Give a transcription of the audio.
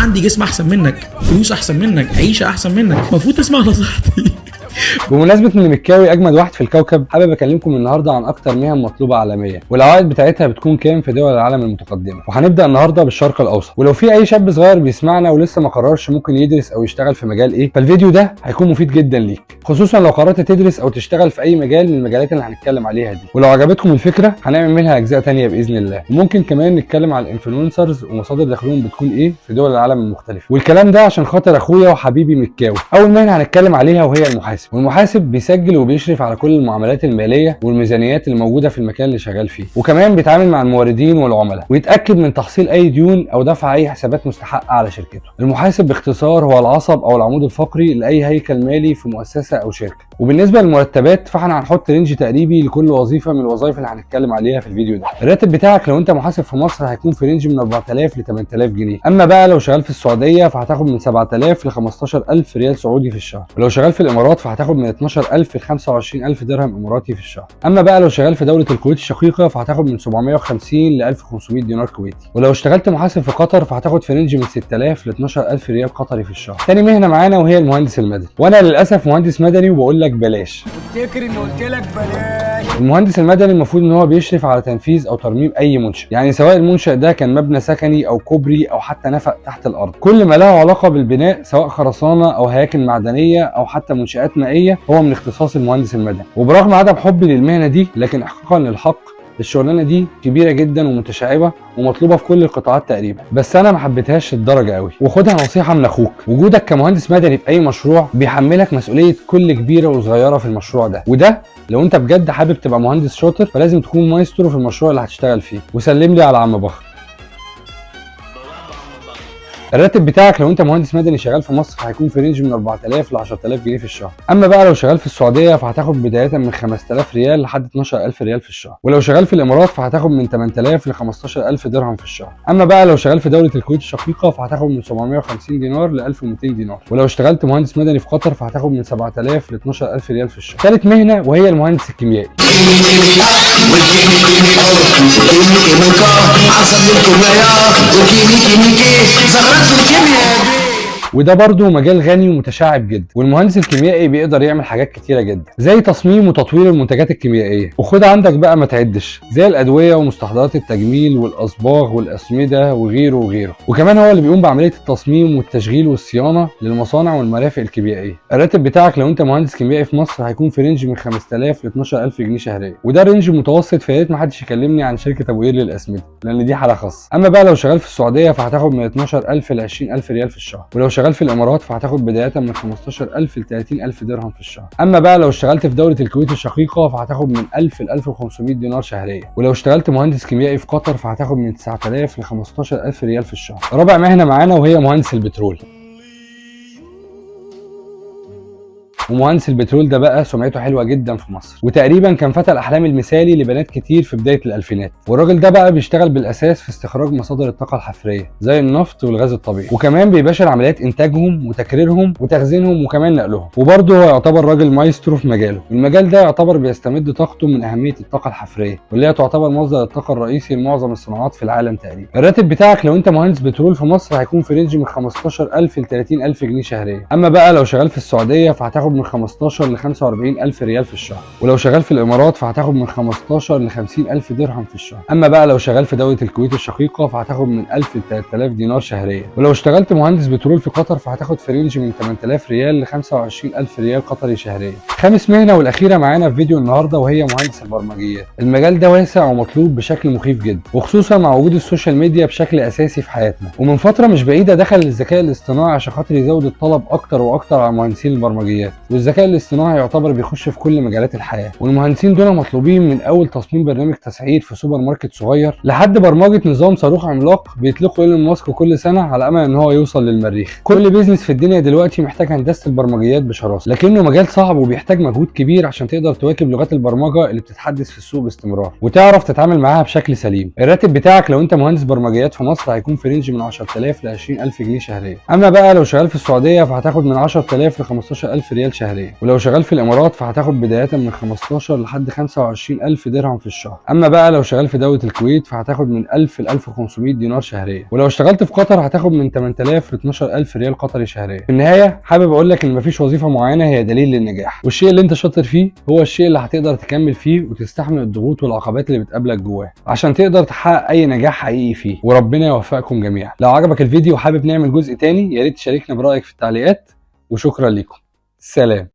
عندي جسم احسن منك، فلوس احسن منك، عيشه احسن منك، المفروض تسمع نصيحتي. بمناسبة ان مكاوي اجمد واحد في الكوكب، حابب اكلمكم النهارده عن اكتر مهن مطلوبة عالميا والعوائد بتاعتها بتكون كام في دول العالم المتقدمة. وهنبدأ النهارده بالشرق الاوسط. ولو في اي شاب صغير بيسمعنا ولسه ما قررش ممكن يدرس او يشتغل في مجال ايه، فالفيديو ده هيكون مفيد جدا ليك، خصوصا لو قررت تدرس او تشتغل في اي مجال من المجالات اللي هنتكلم عليها دي. ولو عجبتكم الفكرة هنعمل منها اجزاء تانية باذن الله، وممكن كمان نتكلم على ال influencers ومصادر دخلهم بتكون ايه في دول العالم المختلفة. والكلام ده عشان خاطر اخويا وحبيبي مكاوي. اول مهنة هنتكلم عليها وهي المحاسب. والمحاسب بيسجل وبيشرف على كل المعاملات المالية والميزانيات اللي موجودة في المكان اللي شغال فيه، وكمان بيتعامل مع الموردين والعملاء ويتاكد من تحصيل اي ديون او دفع اي حسابات مستحقه على شركته. المحاسب باختصار هو العصب او العمود الفقري لاي هيكل مالي في مؤسسة او شركة. وبالنسبة للمرتبات فاحنا هنحط range تقريبي لكل وظيفة من الوظائف اللي هنتكلم عليها في الفيديو ده. الراتب بتاعك لو انت محاسب في مصر هيكون في range من 4000 ل 8000 جنيه. اما بقى لو شغال في السعودية فهتاخد من 7000 ل 15000 ريال سعودي في الشهر، ولو شغال في الامارات فهتاخد من 12000 ل 25000 درهم اماراتي في الشهر. اما بقى لو شغال في دولة الكويت الشقيقة فهتاخد من 750 ل 1500 دينار كويتي، ولو اشتغلت محاسب في قطر فهتاخد في range من 6000 ل 12000 ريال قطري في الشهر. تاني مهنة معانا وهي المهندس المدني. وانا للاسف مهندس مدني وبقول لك بلاش. افتكر اني قلت لك بلاش. المهندس المدني المفروض ان هو بيشرف على تنفيذ او ترميم اي منشأ، يعني سواء المنشأ ده كان مبنى سكني او كوبري او حتى نفق تحت الارض، كل ما له علاقة بالبناء سواء خرسانه او هياكل معدنية او حتى منشآت مائية هو من اختصاص المهندس المدني. وبرغم عدم حبي للمهنه دي، لكن احقاقا للحق الشغلانة دي كبيرة جدا ومتشعبه ومطلوبه في كل القطاعات تقريبا، بس انا ما حبيتهاش الدرجة قوي. وخدها نصيحة من اخوك، وجودك كمهندس مدني في اي مشروع بيحملك مسؤولية كل كبيرة وصغيره في المشروع ده، وده لو انت بجد حابب تبقى مهندس شاطر فلازم تكون مايسترو في المشروع اللي هتشتغل فيه. وسلم لي على عم بخر. الراتب بتاعك لو انت مهندس مدني شغال في مصر هيكون في range من 4000 ل 10000 جنيه في الشهر. اما بقى لو شغال في السعودية فهتاخد بداية من 5000 ريال لحد 12000 ريال في الشهر، ولو شغال في الامارات فهتاخد من 8000 ل 15000 درهم في الشهر. اما بقى لو شغال في دولة الكويت الشقيقة فهتاخد من 750 دينار ل 1200 دينار، ولو اشتغلت مهندس مدني في قطر فهتاخد من 7000 ل 12000 ريال في الشهر. ثالث مهنة وهي المهندس الكيميائي. وده برضه مجال غني ومتشعب جدا، والمهندس الكيميائي بيقدر يعمل حاجات كتيرة جدا زي تصميم وتطوير المنتجات الكيميائية، وخد عندك بقى ما تعدش، زي الادوية ومستحضرات التجميل والاصباغ والاسمده وغيره وغيره. وكمان هو اللي بيقوم بعملية التصميم والتشغيل والصيانه للمصانع والمرافق الكيميائية. الراتب بتاعك لو انت مهندس كيميائي في مصر هيكون في range من 5000 ل 12000 جنيه شهريا، وده range متوسط، فيا ريت ما حدش يكلمني عن شركة ابو قير للاسمده لان دي حاله خاصة. اما بقى لو شغال في السعودية فهتاخد من 12000 ل 20000 ريال في الشهر، ولو شغال في الامارات فهتاخد بداية من 15000 ل 30000 درهم في الشهر. اما بقى لو اشتغلت في دولة الكويت الشقيقة فهتاخد من 1000 ل 1500 دينار شهريا، ولو اشتغلت مهندس كيميائي في قطر فهتاخد من 9000 ل 15000 ريال في الشهر. رابع مهنة معانا وهي مهندس البترول. ومهندس البترول ده بقى سمعته حلوة جدا في مصر، وتقريبا كان فتى الاحلام المثالي لبنات كتير في بداية الالفينات. والراجل ده بقى بيشتغل بالاساس في استخراج مصادر الطاقة الحفريه زي النفط والغاز الطبيعي، وكمان بيباشر عمليات انتاجهم وتكريرهم وتخزينهم وكمان نقلهم. وبرضه هو يعتبر راجل مايسترو في مجاله. المجال ده يعتبر بيستمد طاقته من اهمية الطاقة الحفريه، واللي هي تعتبر مصدر الطاقة الرئيسي لمعظم الصناعات في العالم تقريبا. الراتب بتاعك لو انت مهندس بترول في مصر هيكون في range من 15000 ل 30000 جنيه شهريا. اما بقى لو شغال في السعودية فهتاخد من 15 ل 45000 ريال في الشهر، ولو شغال في الامارات فهتاخد من 15 ل 50000 درهم في الشهر. اما بقى لو شغال في دولة الكويت الشقيقة فهتاخد من 1000 ل 3000 دينار شهريا، ولو اشتغلت مهندس بترول في قطر فهتاخد في range من 8000 ريال ل 25000 ريال قطري شهريا. خامس مهنة والاخيرة معانا في فيديو النهارده وهي مهندس البرمجيات. المجال ده واسع ومطلوب بشكل مخيف جدا، وخصوصا مع وجود ال social media بشكل اساسي في حياتنا. ومن فترة مش بعيدة دخل الذكاء الاصطناعي عشان خاطر يزود الطلب اكتر واكتر على مهندسين البرمجيات. والذكاء الاصطناعي يعتبر بيخش في كل مجالات الحياة، والمهندسين دول مطلوبين من اول تصميم برنامج تسعير في سوبر ماركت صغير لحد برمجة نظام صاروخ عملاق بيطلقه ايلون ماسك كل سنة على امل ان هو يوصل للمريخ. كل business في الدنيا دلوقتي محتاج هندسة البرمجيات بشراسة، لكنه مجال صعب وبيحتاج مجهود كبير عشان تقدر تواكب لغات البرمجة اللي بتتحدث في السوق باستمرار وتعرف تتعامل معاها بشكل سليم. الراتب بتاعك لو انت مهندس برمجيات في مصر هيكون في range من 10000 ل 20000 جنيه شهريا. اما بقى لو شغال في السعودية فهتاخد من 10000 ل 15000 ريال شهريا. شهريا. ولو شغال في الامارات فهتاخد بداية من 15 لحد 25000 درهم في الشهر. اما بقى لو شغال في دولة الكويت فهتاخد من 1000 ل 1500 دينار شهريا. ولو اشتغلت في قطر هتاخد من 8000 ل 12000 ريال قطري شهريا. في النهاية حابب اقول لك ان مفيش وظيفة معينة هي دليل للنجاح، والشيء اللي انت شاطر فيه هو الشيء اللي هتقدر تكمل فيه وتستحمل الضغوط والعقبات اللي بتقابلك جواه عشان تقدر تحقق اي نجاح حقيقي فيه. وربنا يوفقكم جميعا. لو عجبك الفيديو وحابب نعمل جزء تاني يا ريت تشاركنا برأيك في التعليقات، وشكرا لكم. سلام.